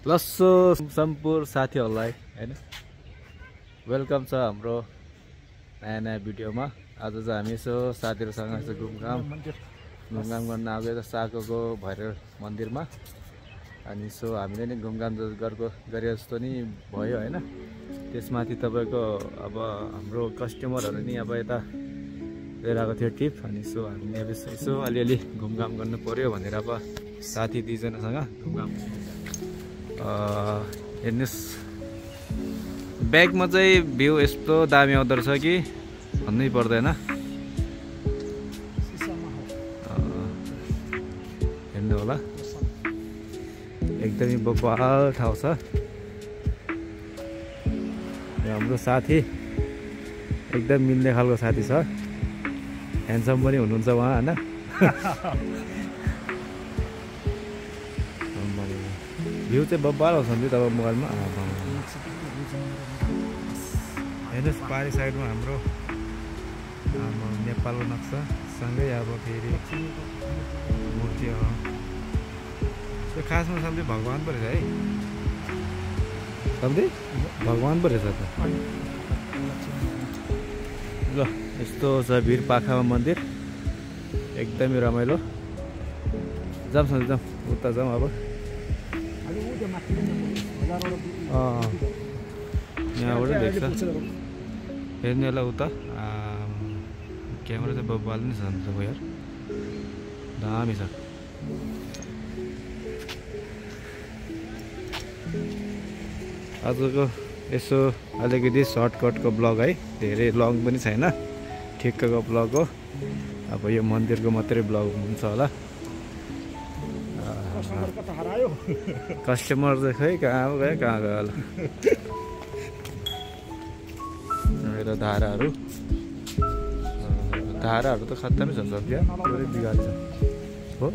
लस्सो सम्पूर्ण साथीहरूलाई हैन वेलकम छ हाम्रो नयाँ भिडियोमा। आज चाहिँ हामी यसो साथीहरूसँग यसो घुमघाम गर्न आएको यता साकोको भैरव मन्दिरमा। अनि सो हामीले नि घुमघाम गरे जस्तो नि भयो हैन। त्यसमाथि तपाईको अब हाम्रो कस्टमरहरू नि अब यता लिएर आएको थियो टिप। अनि सो हामीले अब यसो अलिअलि घुमघाम गर्नु पर्यो भनेर अब साथी दुईजनासँग घुमघाम हेर्नुहोस्। ब्यागमा चाहिँ भ्यू यस्तो दामी आउँदो रहेछ कि भन्नै पर्दैन। हेर्नु होला एकदमै बबाल ठाउँ छ। हाम्रो साथी एकदम मिल्ने खालको साथी छ, ह्यान्डसम पनि हुनुहुन्छ उहाँ हैन। भ्यू चाहिँ बब्बाल आउँछ नि तपाईँ मोबाइलमा। हेर्नुहोस् पारी साइडमा हाम्रो नेपालको नक्सा सँगै अब फेरि मूर्ति हो। त्यो खासमा सम्झे भगवान् पो रहेछ है, सम्झे भगवान् पो रहेछ त। ल यस्तो छ भिर पाखामा मन्दिर, एकदमै रमाइलो। जाऊँ सम्झे जाऊँ, उता जाऊँ अब। यहाँबाट देख्छ हेर्नु होला उता। क्यामेरा चाहिँ बब्बाल नै छ यार, दामी छ। आजको यसो अलिकति सर्टकटको ब्लग है, धेरै लङ पनि छैन, ठिक्कको ब्लग हो। अब यो मन्दिरको मात्रै ब्लग हुन्छ होला। कस्टमर चाहिँ खै कहाँ गयो होला। मेरो धाराहरू त खत्तमै छ सब क्या, पुरै बिगार छ हो।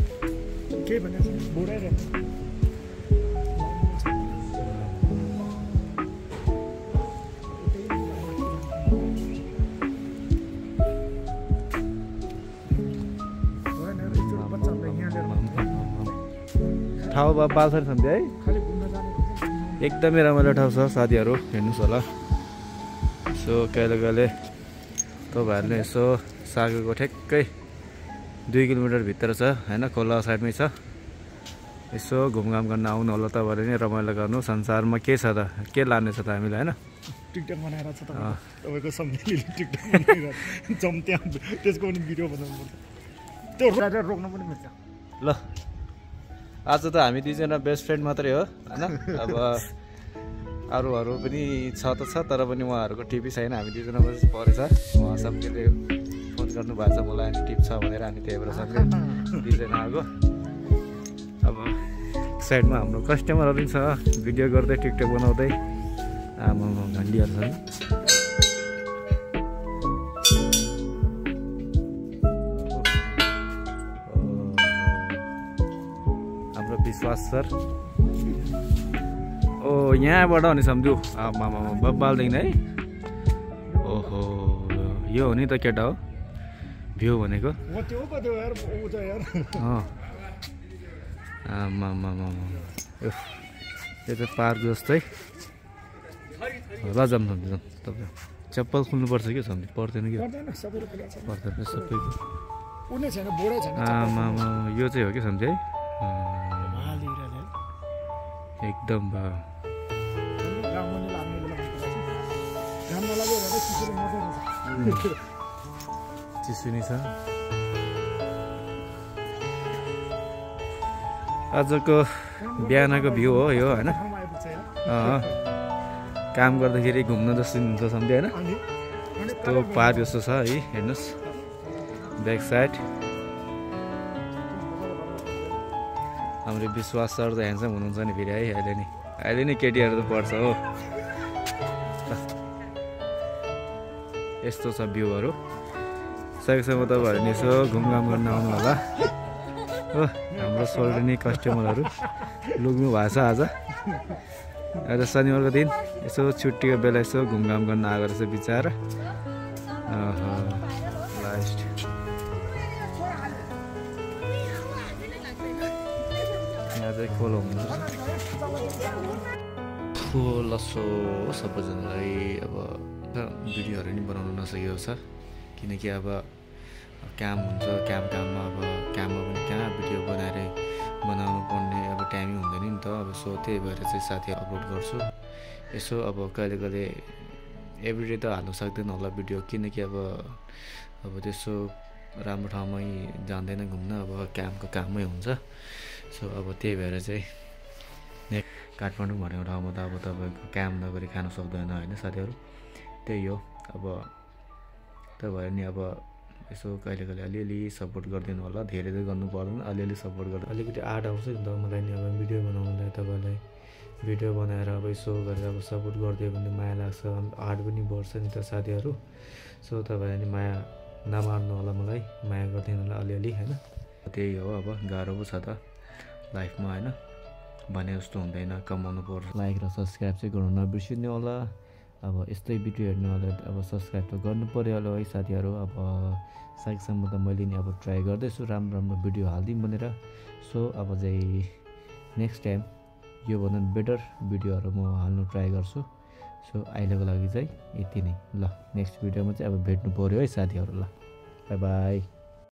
ठाउँ बाल छ नि सम्झे है, एकदमै रमाइलो ठाउँ छ साथीहरू, हेर्नुहोस् होला। सो कहिले कहिले तपाईँहरूले यसो सागरको ठ्याक्कै 2 किलोमिटर भित्र छ हैन, खोला साइडमै छ। यसो घुमघाम गर्न आउनु होला तपाईँहरूले नि, रमाइलो गर्नु। संसारमा के छ त, के लाने छ त हामीलाई हैन। टिकटक बनाएर छ तपाईँको सम्झेले टिकटक बनाएर जम त्यहाँ त्यसको पनि भिडियो बनाउनु पर्छ, त्यो रोक्न पनि मिल्छ। ल आज त हामी दुईजना बेस्ट फ्रेन्ड मात्रै हो हैन। अब अरूहरू पनि छ त छ, तर पनि उहाँहरूको टिपी छैन, हामी दुईजना मात्रै परेछ। उहाँ सबैले फोन गर्नु भएको छ मलाई, अनि टिप छ भनेर हामी त्यही भएर सँगै दुईजना आएको। अब साइडमा हाम्रो कस्टमरहरू पनि छ, भिडियो गर्दै टिकटक बनाउँदै आमा घन्डिहरू छन्। हाम्रो विश्वास सर ओ यहाँबाट हो नि सम्झु। आमा बब्बालदेखि है। ओहो यो हो नि त केटा हो भ्यू भनेको। आमा यो त पार्क जस्तै। ल जाऊँ सम्झु जाऊँ। तपाईँ चप्पल खुल्नुपर्छ कि सम्झि, पर्दैन कि पर्दैन सबैको। आमा यो चाहिँ हो कि सम्झि है, एकदम भयो। चिसो नि छ। आजको बिहानको भ्यू हो यो हैन। काम गर्दाखेरि घुम्न जस्तो हुन्छ सम्झे हैन। यस्तो पार्क जस्तो छ है, हेर्नुहोस् ब्याक साइड। हाम्रो विश्वास सर त ह्यान्डसम हुनुहुन्छ नि फेरि है। अहिले नि केटीहरू त पर्छ हो। यस्तो छ भ्यूहरू। सकेसम्म तपाईँहरू यसो घुमघाम गर्न आउनु होला हो। हाम्रो सोल्डेनी कस्टमरहरू लुग्नु भएको छ आज। आज शनिबारको दिन यसो छुट्टीको बेला यसो घुमघाम गर्न आएको रहेछ बिचरा। लास्ट चाहिँ खोलो हुनुहुन्छ लसो सबैजनालाई अब भिडियोहरू नि बनाउनु नसकेको छ किनकि अब काम हुन्छ काममा अब काममा पनि कहाँ भिडियो बनाउनु पर्ने अब टाइमै हुँदैन नि त अब सो त्यही भएर चाहिँ साथी अपलोड गर्छु यसो अब कहिले एभ्रिडे त हाल्नु सक्दैन होला भिडियो किनकि अब त्यसो राम्रो ठाउँमै जान्दैन घुम्न अब काममै हुन्छ सो अब त्यही भएर चाहिँ काठमाडौँ भनेको ठाउँमा त अब तपाईँको काम नगरी खान सक्दैन होइन साथीहरू त्यही हो अब त्यही भएर नि अब यसो कहिले अलिअलि सपोर्ट गरिदिनु होला धेरै त गर्नु पर्दैन अलिअलि सपोर्ट गर्दा अलिकति आर्ट आउँछ नि त मलाई नि अब भिडियो बनाउनुलाई तपाईँलाई भिडियो बनाएर अब यसो गरेर अब सपोर्ट गरिदियो भने माया लाग्छ आर्ट पनि बढ्छ नि त साथीहरू सो तपाईँलाई नि माया नमार्नु होला मलाई माया गरिदिनु होला अलिअलि होइन त्यही हो अब गाह्रो पो छ त लाइफमा होइन भने जस्तो हुँदैन कमाउनु पर्छ लाइक र सब्सक्राइब चाहिँ गर्नु नबिर्सिनु होला अब यस्तै भिडियो हेर्नु होला अब सब्सक्राइब त गर्नु पर्यो होला है साथीहरू अब सकेसम्म त मैले नि अब ट्राई गर्दैछु राम्रो भिडियो हालिदिउँ भनेर सो अब चाहिँ नेक्स्ट टाइम योभन्दा बेटर भिडियोहरू म हाल्नु ट्राई गर्छु सो अहिलेको लागि चाहिँ यति नै ल नेक्स्ट भिडियोमा चाहिँ अब भेट्नु पर्यो है साथीहरू ल बाई बाई